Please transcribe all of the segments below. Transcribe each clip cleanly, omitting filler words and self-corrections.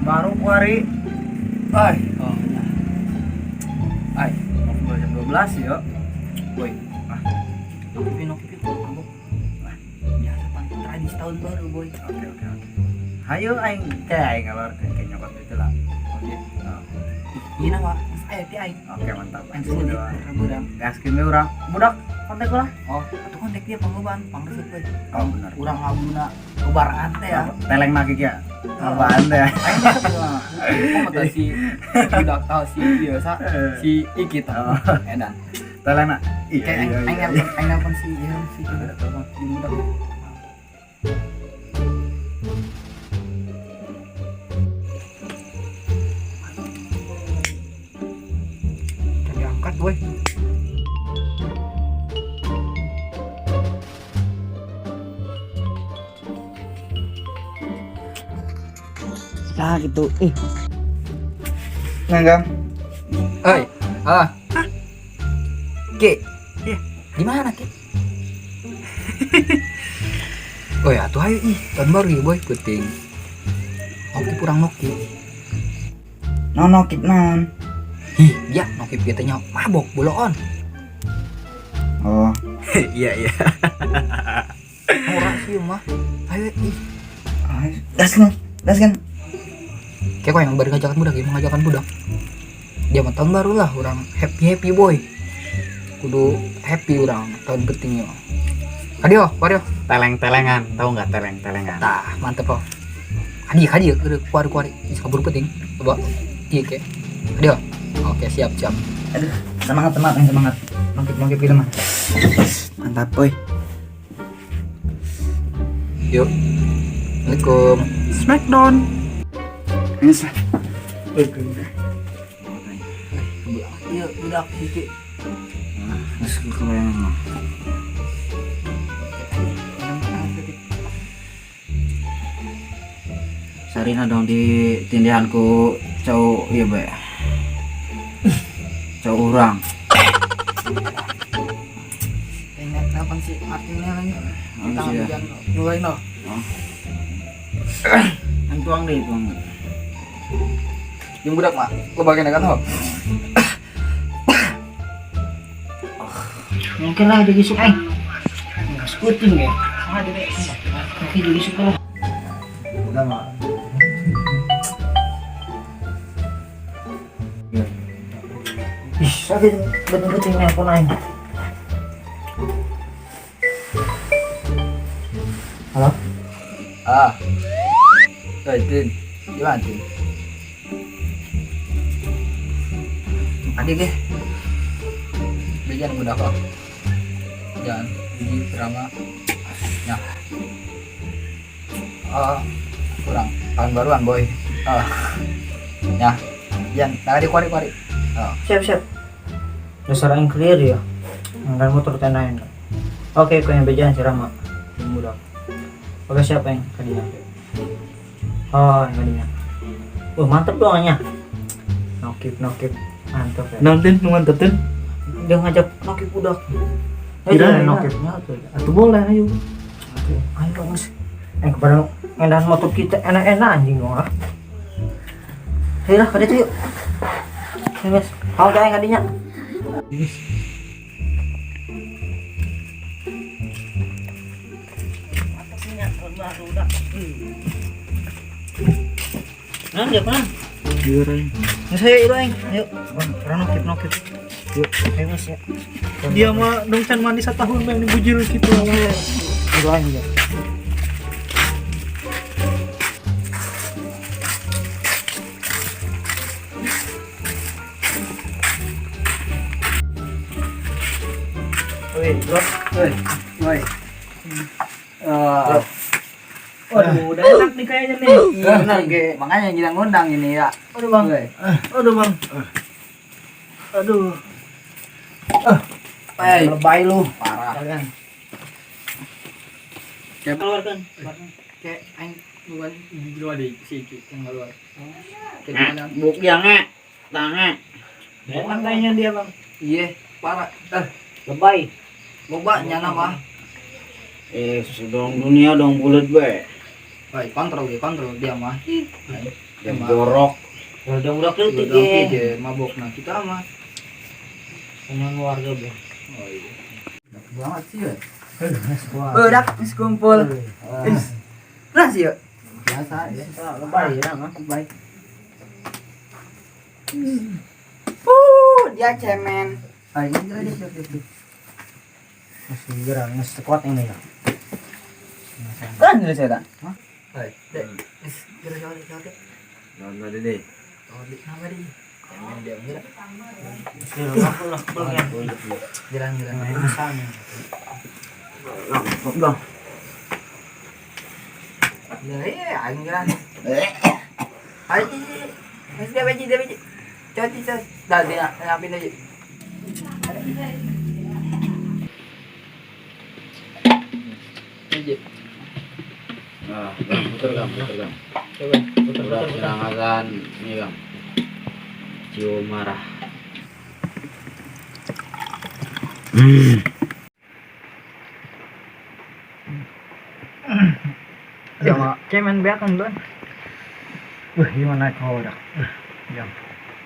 Baru kuari. Ay, oh nya. Ay, mau jam 12 ya. Boy, ah. Nokipin nokipin mabok. Ah, biasa pan tradisi tahun baru, boy. Oke oke oke. Hayu aing teh aing ngalor ke nyokot itu lah. Oke. Oh, Iya nama, aya ti aing. oke mantap. Aing sendiri urang. Gaskeun we urang. Budak kontak ulah. Oh, atuh kontak dia pangloban, pangresep we. Oh benar. Urang laguna bebarengan teh ya. Teleng lagi ya. Apaan teh? Aing resep mah. Oh, mata si budak tahu si ieu sa si Iki tah. Edan. Teleng na. Iya Kayak aing iya aing iya. nelpon aing nelpon si ieu si budak telepon di budak. Can diangkat weh. Nah gitu. Ih. Nganggam. Oi, ah. Ki. Iya. Di mana, Ki? Oh ya, tuh ayo ih, tahun baru ya, boy, penting. Oke, kurang noki. No nokip non. Ih, ya, noki katanya mabok boloon. Oh. Iya, iya. Ora sih mah. Ayo ih. Gaskeun. Gaskeun. Kayak kok yang baru ngajakan budak, ya, mengajakan budak. Dia mah tahun baru lah, orang happy happy boy. Kudu happy orang tahun pentingnya. Adio, wario. Teleng-telengan, tahu nggak teleng-telengan? Tah, mantep loh. Hadi, hadi, udah kuari kuari, bisa kabur penting. Coba, iya kayak. Adio. Oke, siap siap. Aduh, semangat semangat yang semangat. Nokip nokip gitu mah. Mantap boy. Yuk. Assalamualaikum. Smackdown. Ini sah. Iya, budak Kiki. Terus kebayang mah. Sarina dong di tindihanku cau iya be. Cau urang. Ingat kapan sih Martinnya lagi? Kita Oh, iya. jangan mulai noh. Yang tuang deh tuang. Yang budak mak, lo bagian kan ho? Mungkin lah jadi suka. Enggak skuting ya. Mungkin jadi suka lah. Udah mah. Ih, sakit betul-betul nelpon aing. Halo? Ah. Oi, Tin. Gimana, Tin? Adik deh. Jangan budak kok. Jangan uji drama. Nah. Oh, kurang tahun baruan, boy. Oh. Nah, jangan nah di kuari-kuari. Oh. Siap, siap. Dasar aing clear ya. Ngan motor tenain. Oke, kau yang bejan si Rama. Yang budak. Oke, siap aing kadinya. Oh, yang kadinya. Wah, mantep doanya. Nokip, nokip. Mantep ya. Nanti mantep tuh. Dia ngajak nokip budak. Eh, Kira, jangan kira. nokipnya tuh. Atau boleh ayo. Oke, ayo mas. Kepada ngendahan motor kita enak-enak anjing dong ah. Ayo lah, kada tuh yuk. Ayo mas, kau kayak kadinya. Nah, dia apa? Jujur aja. Nggak saya itu aing. Ayo, orang nokip nokip. Yuk, ayo mas ya. Dia mah dong can mandi setahun bang dibujil gitu. Itu aing ya. Woi, bro. Woi. Woi. Waduh, udah enak nih kayaknya nih. Iya, benar, Ge. Makanya kita ngundang ini ya. Aduh bang. Woi. Aduh bang. Aduh. Hey. Lebay lu. Parah. Kalian. Kayak Keluarkan. kayak aing bukan di luar deh si Iki yang keluar. Kayak gimana? Buk yang nge. Tange. Enak kayaknya dia bang. Iya, parah. Eh, Lebay. loba nyana mah. Dong dunia dong bulat be. Woi, kontrol ge, kontrol dia mah. Dia jorok. Udah udah kritik Udah ge. mabok nah kita mah. Sama warga be. Oh iya. Banget sih ya. Udah, geus kumpul. Nah sih ya. Biasa ya. Lebay ya mah. Lebay. Dia cemen. Ah, ini dia dia dia. Masih gerang, masih kuat ini ya. Kan geus eta. Hah? Hai, dek. Geus geura jauh jauh. Nonton deh. Oh, di nama di. Cemen dia geura. Jalan jalan. Bang. Ya, iya, aing jalan. Ayo, geus dia beji dia beji. Coba coba. Dah dia napin aja. Beji. Nah, bang, puter bang, puter bang. Coba. Puter serangan ini bang. Cium marah. Sama cemen beakan, Don. Wah, gimana kau udah? Jam.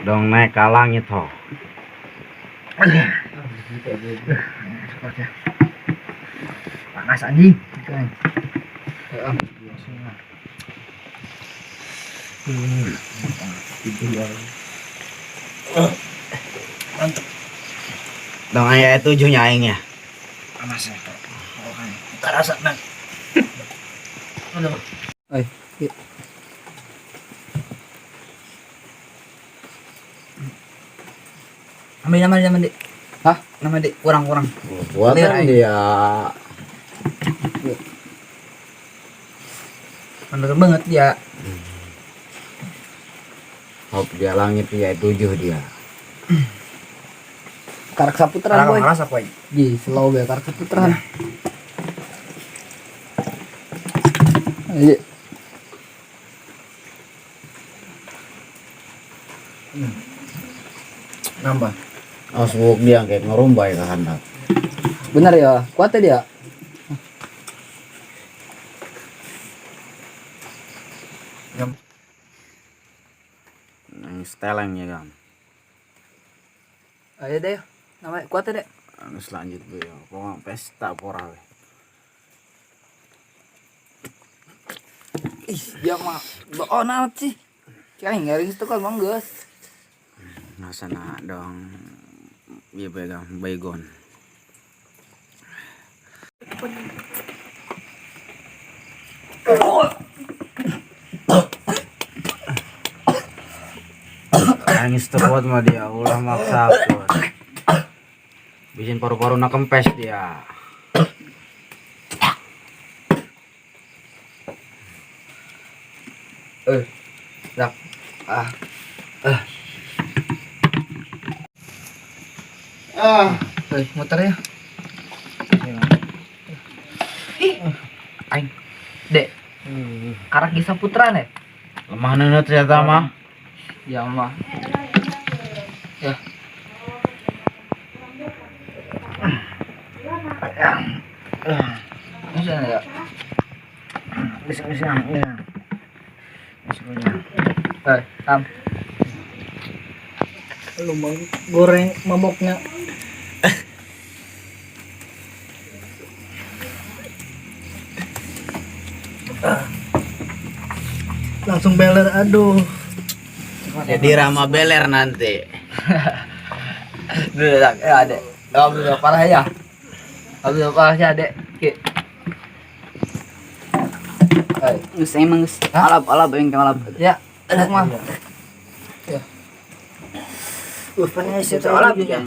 Dong naik ke langit ho. Panas anjing. Dong ayah tujuhnya aingnya. Panas ya. Terasa nang. Oi. Ambil nama nama Dik. Hah? Nama Dik kurang-kurang. Buat Clear, aing. dia. Bener banget dia. Hop dia langit dia tujuh dia. Karak saputra boy. Rasa boy. Ji, slow be karak saputra. Ayo. Nambah. Oh, sebuk dia kayak ngerumbai ke handap. Benar ya, kuat ya dia. Yang seteleng ya kan. Ayo deh, nama kuat ya deh. Terus lanjut bu ya. Pokoknya pesta pora we. Ih, dia mah oh naot sih. Kayaknya ngaring itu kan bang geus. Nasana dong. Iya pegang baygon. Nangis terbuat mah dia ulah maksa pun. Bikin paru-paru nak kempes dia. Dak. Ah. Ah. Muter ya. Ih. Aing. Dek. Karak Gisa Putra nih. Lemah nene ternyata mah. Ya mah. Ya. Bisa ya? Bisa bisa ya. Bisa bisa. Tam. Lu mau goreng maboknya. Langsung beler, aduh. Jadi Rama beler nanti. Duh, dak. Ya, adek. Alhamdulillah parah ya. Alhamdulillah parah ya, adek. Ki. Geus emang geus. Alap alap aing alap. Ya, enak mah. Ya. Panas Itu alap ya.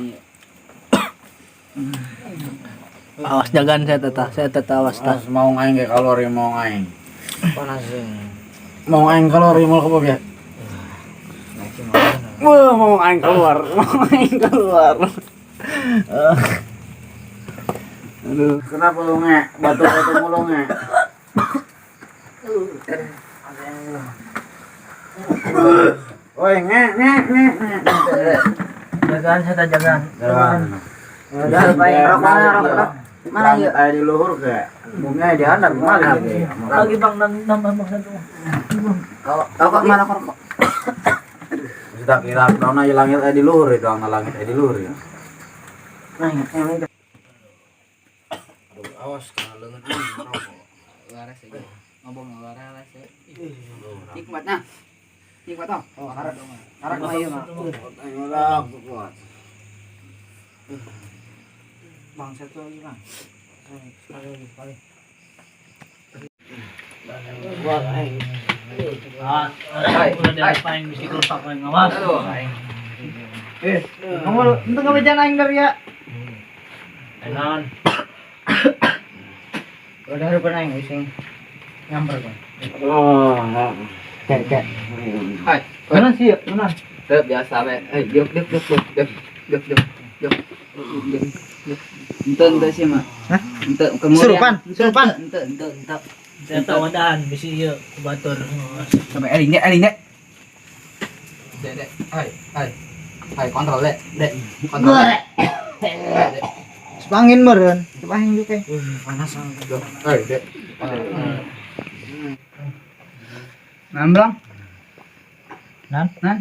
Awas jagaan saya tata awas ta. Mas mau ngaing kayak kalori mau ngaing. Panas ini. Mau ngaing kalori mau ke ya? Wah, mau aing keluar, mau aing keluar. Aduh, kenapa lu nge? Batuk-batuk mulu nge. Woi, nge, nge, nge, nge. Jagaan saya jagaan. Jalan. Jagaan. Rokok rokok. Mana Langit ieu? aya di luhur kayak bumi aya di handap gimana gitu ya. Lagi bang nang nambah bang satu. Rokok mana rokok? Sudah kira dona langit aya di luhur itu langit aya di luhur ya. Nah, yang itu. Aduh, awas kena leungeun aing rokok. Laras aja. Ngomong laras ya. Nikmat nah. Nikmat oh. Oh, karak. Karak mah ieu mah. Aing ulah kuat. Bang satu lagi bang. Sekali lagi, sekali. Buat aing. Ah, Hai, udah hai. ada aing mesti rusak aing awas. Aduh. Eh, kamu untuk ngebejan aing dari ya. Enan. Udah harapan aing wis nyamper bang. Oh, Kayak kayak. Hai. Mana sih ya? Mana? Teu biasa we. Eh, diuk diuk diuk diuk diuk diuk diuk diuk diuk diuk. Ente ente sih mah. Hah? Ente kemudian. Surupan, surupan. Ente ente ente. Saya tahu wadaan bisi ieu ku batur. Sampai eling dek eling dek. Dek dek. Hai hai. Hai kontrol dek dek. Kontrol dek. Dek, dek. Sepangin meureun. Sepangin juga. Panas. Hai dek. Namblang. Nan? Nan?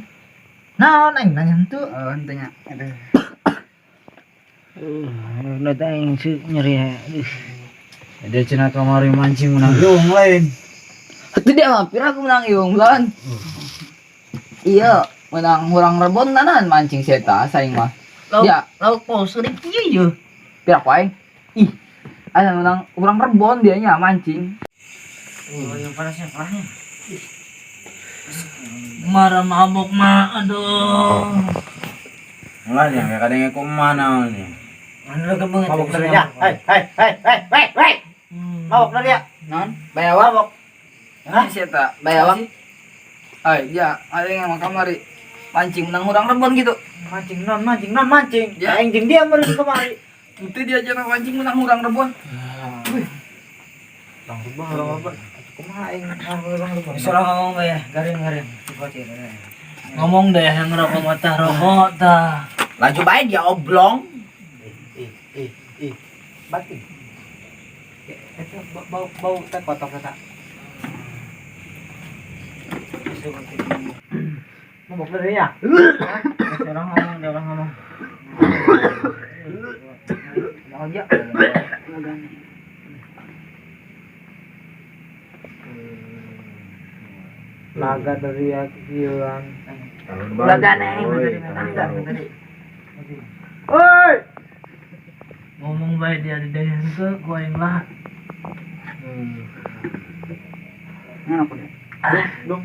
Naon aing nanya henteu. Oh, ente nya. Aduh. Udah aing sih nyeri. Dia cenah kamari mancing menang yung lain. Itu dia mah pira aku menang iung lawan. Iya, menang urang rebon nanan mancing seta saing mah. Ya, Lauk paus sering kieu ye. pira ku aing. Ih, ada menang urang rebon dia nya mancing. Oh, yang panasnya parahnya. Marah mabok mah aduh. Mulai nih, kayak kadang aku mana nih. Mana lo banget. Mabok dari ya. Hai, hai, hai, hai, hai, hai. Mabok dari ya. Non, bayawak. Mabok. Hah? Seta, bayawak. Ay, dia ada yang emang kamari mancing menang urang rebon gitu. Mancing non, mancing non, mancing. Ya. Aing jeung dia meureun kemari. Itu dia aja mancing menang urang rebon. Bang bang bang. Kumaha aing orang rebon. Salah ngomong bae ya, garing-garing. Ngomong deh yang ngerokok mata rokok tah. Laju bae dia oblong. Ih, ih, batin. Itu bau bau teh kotok eta. Mabok dari ya? Orang ngomong, dia orang ngomong. Mau aja. Laga dari ya kieuan. Laga neng, tadi. Oi! Ngomong bae dia di daya henteu ku aing lah. Mana aku deh? Dong.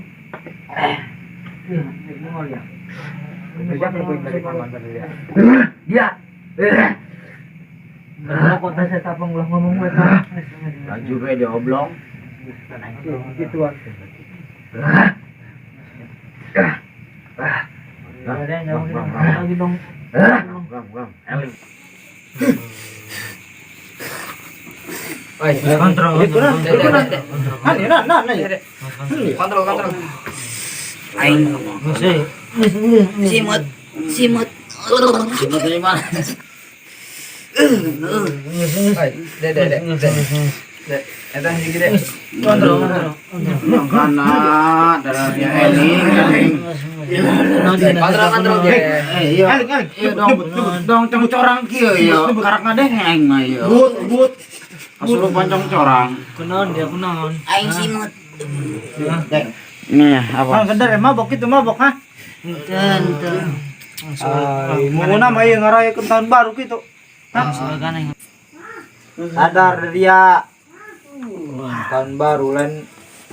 Iya, ngomong ya. Dia. Ngerokok teh saya tapang ulah ngomong we tah. Laju bae dia oblong. Gituan. Udah lagi dong. Bang, bang, eling. Oi, Kontrol. Itu nah, dek, dek, dek. Nah, nah, nah, nah. Kontrol, kontrol. Aing. Simut, simut. Simut dari mana? Oi, dek, dek, dek, dek. Dek, eta hiji dek. Kontrol, kontrol. Karena darahnya eling, eling. Kontrol, kontrol dek. Eh, iya. Eling, eling. Iya dong, dong congcorang kieu ya. Karak ngadeng aing mah ieu. But, but. Kasurupan congcorang. Kunaon dia kunaon. Aing simut. Nih, apa? Ah, sadar ya mabok itu mabok, ha? Henteu, henteu. Ay, mau nama ieu ngarayakeun tahun baru gitu. Hah? Sadar dia. Tahun baru lain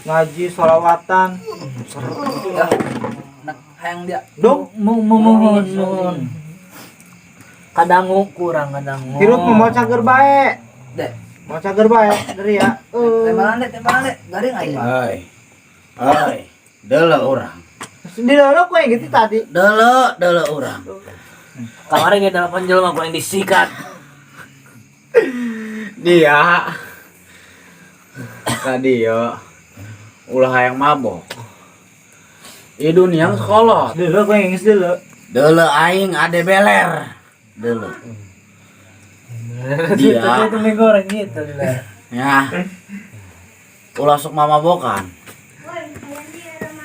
ngaji sholawatan. Nah, hayang dia. Dong, Mau mau mohon mohon. Kadangu kurang kadangu. hirup mau cager bae. Dek. Mau cager bae dari ya. Tembalan dek, tembalan dek. Garing aing mah. Oi. Oi. Deuleu urang. Di dalam kue gitu tadi. Deuleu, deuleu urang. Kemarin ge telepon jelema ku yang disikat. Dia. Tadi yo. Ulah hayang mabok. Ieu dunia geus kolot. Dulu kue geus dulu. Deuleu aing ade beler. Deuleu. Dia. Itu mie goreng gitu lah. Ya. Ulah sok mamabokan.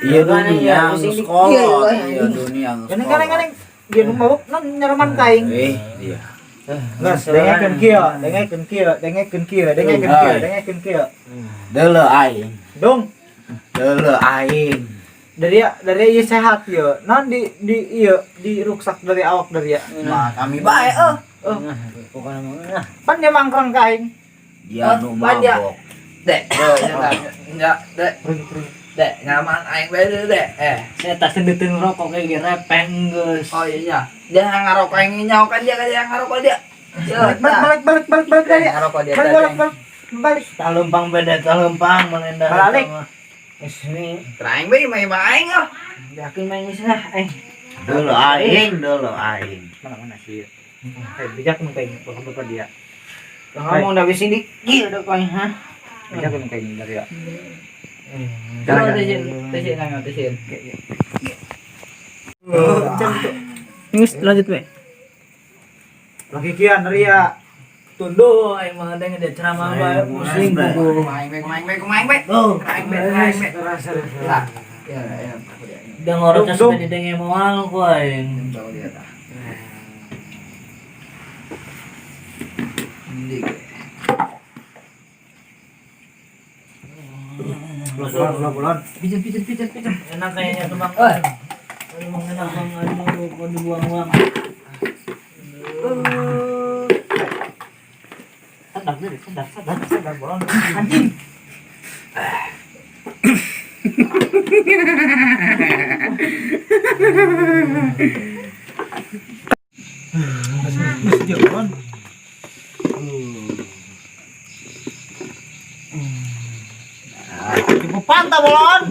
Iya dunia geus kolot, iya dunia geus Gini kolot. kadang-kadang dia nu mabok non nyereman ka aing. Eh, dia. Geus dengekeun kieu, dengekeun kieu, dengekeun kieu, dengekeun kieu, dengekeun kieu. Deuleu aing. Dong, Deuleu aing. dari ieu sehat ieu. Non di ieu diruksak dari awak dari ya. Mah kami bae eh. Pokoknya mah nah. Pan dia mangkrang ka aing. Dia nu Pan dia. mabok. Dek, ya, dek, dek, nyaman aing bae deh, dek. Eh, Saya tak sendetin rokok kayak gini repeng geus. oh iya, dia ngarokok aing nyawa kan dia kan dia ngarokok dia. Ya, Balik balik balik balik balik dari. ngarokok dia. Balik balik balik. Balik. Talempang beda talempang melenda. Balik. Geus ini Aing bae mah mah aing ah. yakin main geus lah eh. Deuleu aing, deuleu aing. Mana mana sih. Eh, bijak mun kayak bapak dia. Ngomong udah bisa dikit udah kau ha. Bijak mun kayak dari ya. Terus tesin, tesin nang tesin. Geus lanjut we. Lagi kian dari ya. Tunduh aing mah ada dia ceramah bae pusing kuku. Aing bae, aing bae, aing bae. Oh, Aing bae, aing bae. Lah. Ya, ya, aku dia. Udah ngorotnya Dong, sudah didenge moal ku aing. Tahu dia dah. Ini Bulan bulan bulan. Pijet pijet pijet pijet. Enak kayaknya tuh Bang. Aduh, Bang, enak Bang, aduh, kok dibuang-buang. Sadar, sadar, sadar, Sadar bulan. Anjing. Dia bulan. Ibu panta bolon.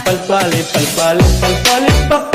Palpale, palpale, palpale, pa.